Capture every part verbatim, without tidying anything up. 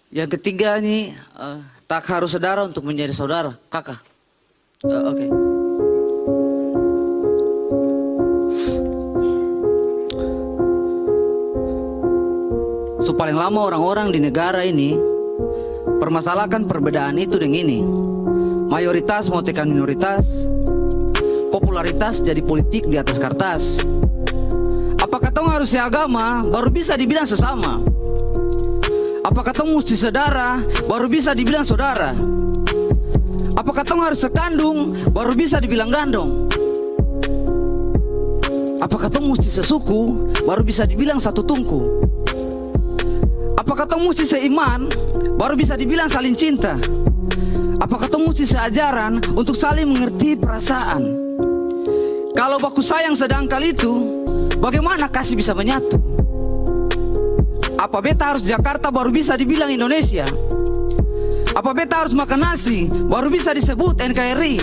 Yang ketiga ni, eh, tak harus saudara untuk menjadi saudara, kaka. Eh, oke. So paling lama orang-orang di negara ini permasalahkan perbedaan itu deng ini. Mayoritas mau tekan minoritas, popularitas jadi politik di atas kartas. Apa katong harus seagama baru bisa dibilang sesama? Apa katong musti sedara baru bisa dibilang sodara? Apa katong harus sekandung baru bisa dibilang gandong? Apa katong musti sesuku baru bisa dibilang satu tungku? Apa katong musti seiman baru bisa dibilang saling cinta? Apa katong musti seajaran untuk saling mengerti perasaan? Kalo baku sayang sedangkal itu, bagaimana kasih bisa menyatu? Apa beta harus Jakarta baru bisa dibilang Indonesia? Apa beta harus makan nasi baru bisa disebut N K R I?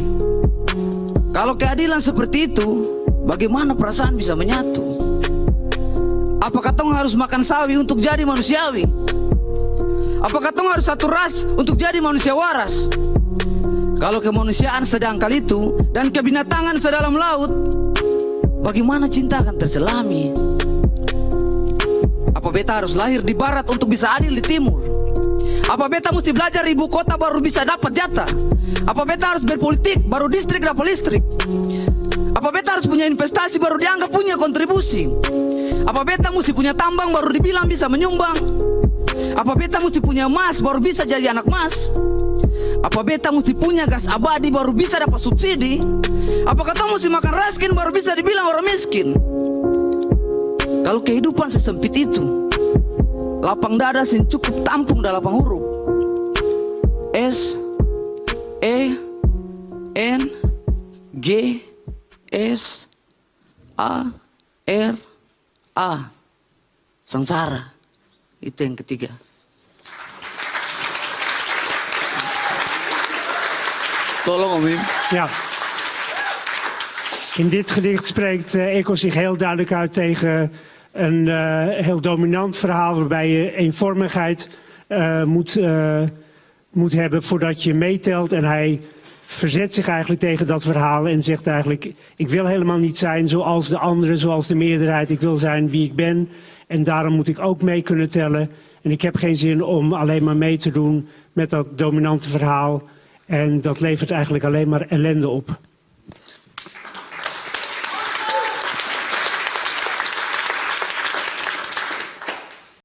Kalo keadilan seperti itu, bagaimana perasaan bisa menyatu? Apa katong harus makan sawi untuk jadi manusiawi? Apa katong harus satu ras untuk jadi manusia waras? Kalo kemanusiaan sedangkal itu dan kebinatangan sedalam laut, bagaimana cinta akan terselami? Apa beta harus lahir di barat untuk bisa adil di timur? Apa beta musti belajar ibu kota baru bisa dapat jatah? Apa beta harus berpolitik baru distrik dapat listrik? Apa beta harus punya investasi baru dianggap punya kontribusi? Apa beta musti punya tambang baru dibilang bisa menyumbang? Apa beta musti punya emas baru bisa jadi anak mas? Apa beta musti punya gas abadi baru bisa dapa subsidi? Apa katong musti makan raskin baru bisa dibilang orang miskin? Kalo kehidupan sesempit itu, lapang dada seng cukup tampung dalapan hurup. S, E, N, G, S, A, R, A. Sengsara. Itu yang ketiga. Tolong, Om Im. Ja. In dit gedicht spreekt, eh, Eko zich heel duidelijk uit tegen een, eh, heel dominant verhaal waarbij je eenvormigheid, eh, moet, eh, moet hebben voordat je meetelt. En hij verzet zich eigenlijk tegen dat verhaal en zegt eigenlijk: "Ik wil helemaal niet zijn zoals de anderen, zoals de meerderheid. Ik wil zijn wie ik ben. En daarom moet ik ook mee kunnen tellen. En ik heb geen zin om alleen maar mee te doen met dat dominante verhaal. En dat levert eigenlijk alleen maar ellende op."